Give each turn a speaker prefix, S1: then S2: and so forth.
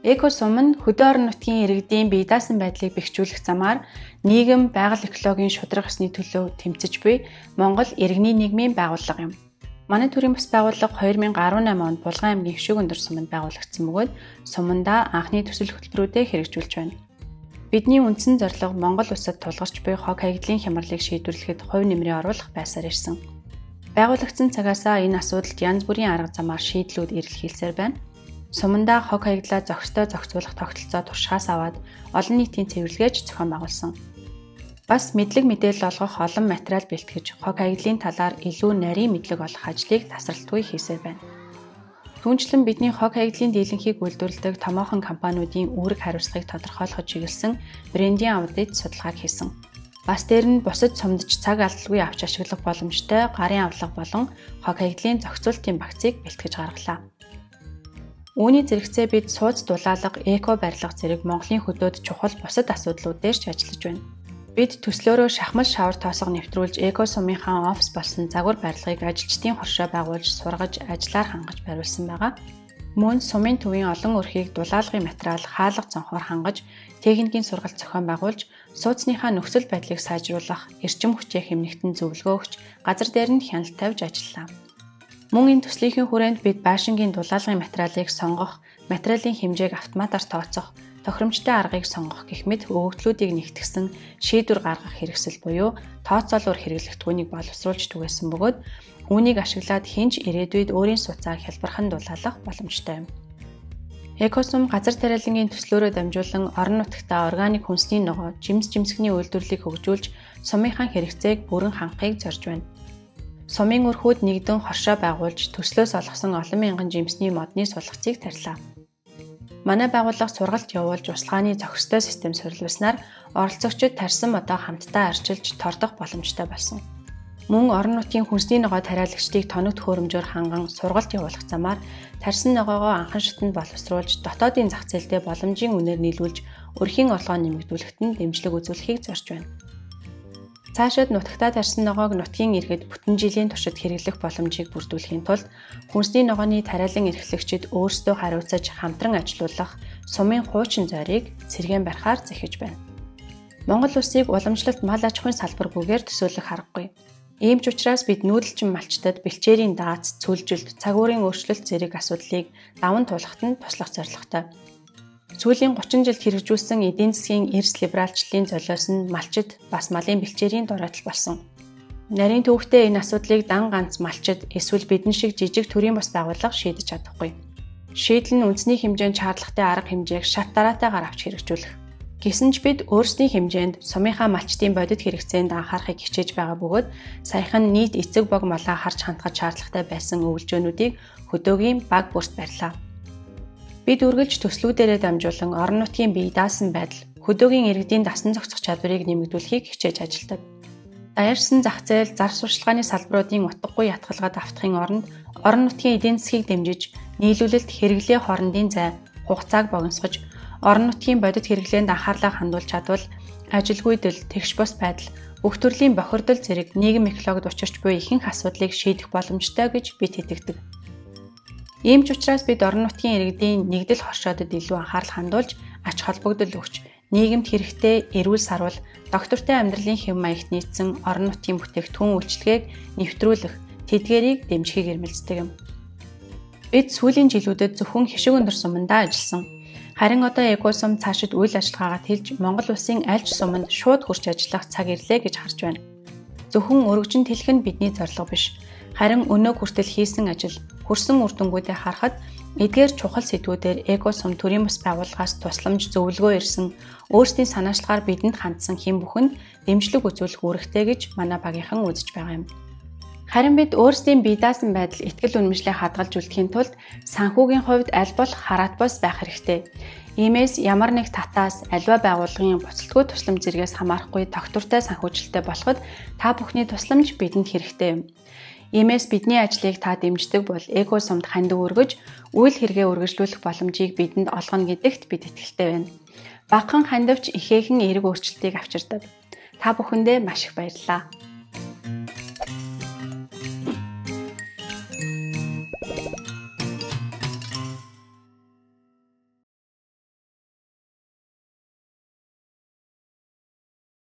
S1: Эко-сум нь хөдөө орон нутгийн иргэдийн бие даасан байдлыг бэхжүүлэх замаар нийгэм, байгаль экологийн шударга ёсны төлөө тэмцэж буй Монгол иргэний нийгмийн байгууллага юм. Манай төрийн бас байгууллага 2018 онд Булган аймгийн Хшиг өндөр суманд байгуулагдсан бөгөөд сумандаа анхны төсөл хөтөлбөрүүдээ хэрэгжүүлж байна. Бидний үндсэн зорилго Монгол улсад тулгарч буй хог хаягдлын хямралыг шийдвэрлэхэд хувь нэмрээ оруулах байсаар ирсэн. Байгуулагдсан цагаасаа энэ асуудалд янз бүрийн арга замаар шийдлүүд эрэлхийлсээр байна. Сумандаа хог хаягдлаа зохистой зохицуулах тогтолцоо туршихаас аваад олон нийтийн цэвэрлэгээч зохион байгуулсан. Бас мэдлэг мэдээлэл олгох олон материал бэлтгэж хог хаягдлын талаар илүү нарийн мэдлэг олох ажлыг тасралтгүй хийсээр байна. Түүнчлэн бидний хог хаягдлын дийлэнхийг үйлдвэрлэдэг томоохон компаниудын үүрэг хариуцлагыг тодорхойлоход чиглэсэн брендийн аудит судалгааг хийсэн. Бас дээр нь бусад сумдж цаг алдалгүй авч ашиглах боломжтой гарын авлага болон хог хаягдлын зохицуултын багцыг бэлтгэж гаргалаа. Үүний зэрэгцээ бид сууц дулаалга, эко барилга зэрэг Монголын хөдөөд чухал бусад асуудлууд дээр ч ажиллаж байна. Бид төслөөрөө шахмал шавар тоосго нэвтрүүлж эко сумынхаа офис болсон загвар барилгыг ажилчдын хоршоо байгуулж сургаж ажиллаар хангаж бариулсан байгаа. Мөн сумын төвийн олон өрхийг дулаалгын материал, хаалга цонхоор хангаж, техникийн сургалт зохион байгуулж, сууцныхаа нөхцөл байдлыг сайжруулах, эрчим хүчээ хэмнэхтэн зөвлөгөө өгч, газар дээр нь хяналт тавьж ажиллаа. Мөн энэ төслийнхээ хүрээнд бид байшингийн дулаалгын материалыг сонгох, материалын хэмжээг автоматар тооцох, тохиромжтой аргыг сонгох гэх мэт өгөгдлүүдийг нэгтгсэн шийдвэр гаргах хэрэгсэл буюу тооцоолоор хэрэглэгдэхүүнийг боловсруулж түгээсэн бөгөөд үүнийг ашиглаад хэн ч ирээдүйд өөрийн сууцаа хялбархан дулаалах боломжтой юм. Экосум газар тариалангийн төслөөрөө дамжуулан орон нутагтаа органик хүнсний ногоо, жимс жимсгний үйлдвэрлэлийг хөгжүүлж сумынхаа хэрэгцээг бүрэн хангахыг зорж байна. Сумын өрхүүд нэгдэн хоршоо байгуулж төслөөс олгосон олон мянган жимсний модны сулгацыг тарьлаа. Манай байгууллага сургалт явуулж услгааны зохистой систем суурилуулснаар оролцогчид тарьсан модоо хамтдаа арчилж тордох боломжтой болсон. Мөн орон нутгийн хүнсний ногоо тариалагчдыг тоног төхөөрөмжөөр ханган сургалт явуулах замаар тарьсан ногоогоо анхан шатанд боловсруулж дотоодын зах зээлдээ боломжийн үнээр нийлүүлж өрхийн олгоо нэмэгдүүлэхэд нь дэмжлэг үзүүлэхийг зорж байна. Цаашид нутагтаа тарьсан ногоог нутгийн иргэд бүтэн жилийн туршид хэрэглэх боломжийг бүрдүүлэхийн тулд хүнсний ногооны тариалан эрхлэгчид өөрсдөө хариуцаж хамтран ажилуулах сумын хуучин зойрыг сэргээн барихаар зэхэж байна. Монгол улсыг уламжлалт мал аж ахуйн салбаргүйгээр төсөөлөх аргагүй. Ийм ч учраас бид нүүдэлчин малчдад бэлчээрийн даац, цөлжилт, цаг уурын өөрчлөлт зэрэг асуудлыг даван туулахад нь туслах зорилготой. Сүүлийн 30 жилд хэрэгжүүлсэн эдийн засгийн эрс либералчлалын золиос нь малчид бас малын бэлчээрийн доройтол болсон. Нарийн төвөгтэй энэ асуудлыг дан ганц малчид эсвэл бидэн шиг жижиг төрийн бус байгууллага шийдэж чадахгүй. Шийдэл нь үндэсний хэмжээнд шаардлагатай арга хэмжээг шат дараатайгаар авч хэрэгжүүлэх. Гэсэн ч бид өөрсдийн хэмжээнд сумынхаа малчдын бодит хэрэгцээнд анхаарахыг хичээж байгаа бөгөөд саяхан нийт эцэг бог малаа харж хандхад шаардлагатай байсан өвлжөөнүүдийг хөдөөгийн баг бүрт барьлаа. Бид үргэлж төслүүдээрээ дамжуулан орон нутгийн бие даасан байдал, хөдөөгийн иргэдийн дасан зохицох чадварыг нэмэгдүүлэхийг хичээж ажилладаг. Даяарсан зах зээл, зар сурталчилгааны салбаруудын утгагүй ятгалгаад автахын оронд орон нутгийн эдийн засгийг дэмжиж, нийлүүлэлт хэрэглээ хоорондын зай, хугацааг богиносгож, орон нутгийн бодит хэрэглээнд анхаарлаа хандуулж чадвал ажилгүйдэл, тэгш бус байдал, бүх төрлийн бохирдол зэрэг нийгэм экологид учирч буй ихэнх асуудлыг шийдэх боломжтой гэж бид итгэдэг. Ийм ч учраас бид орон нутгийн иргэдийн нэгдэл хоршоодод илүү анхаарал хандуулж, ач холбогдол өгч, нийгэмд хэрэгтэй эрүүл саруул, доктортой амьдралын хэв маягт нийцсэн орон нутгийн бүтээгдэхүүн үйлчилгээг нэвтрүүлэх, тэдгээрийг дэмжихийг эрмэлздэг юм. Бид сүүлийн жилүүдэд зөвхөн хишиг өндөр сумандаа ажилласан. Харин одоо Экосум цаашид үйл ажиллагаагаа тэлж Монгол улсын аль ч суманд шууд хүрч ажиллах цаг ирлээ гэж харж байна. Зөвхөн өргөжин тэлэх нь бидний зорилго биш. Харин өнөөг хүртэл хийсэн ажил, хүрсэн үр дүнгуудээ харахад эдгээр чухал сэдвүүдээр Экосум төрийн бас байгууллагаас тусламж зөвлөгөө ирсэн, өөрсдийн санаачлагаар бидэнд хандсан хэн бүхэнд дэмжлэг үзүүлэх үүрэгтэй гэж манай багийнхан үзэж байгаа юм. Харин бид өөрсдийн бие даасан байдал, итгэл үнэмшлээ хадгалж үлдэхийн тулд санхүүгийн хувьд аль болох хараат бос байх хэрэгтэй. Иймээс ямар нэг татаас аливаа байгууллагын буцалтгүй тусламж зэргээс хамаарахгүй тогтвортой санхүүжилттэй болоход та бүхний тусламж бидэнд хэрэгтэй юм. Иймээс бидний ажлыг та дэмждэг бол Экосумд хандив өргөж, үйл хэрэгээ үргэлжлүүлэх боломжийг бидэнд олгоно гэдэгт бид итгэлтэй байна. Багахан хандивч ихээхэн эерэг өөрчлөлтийг авчирдаг. Та бүхэндээ маш их баярлалаа.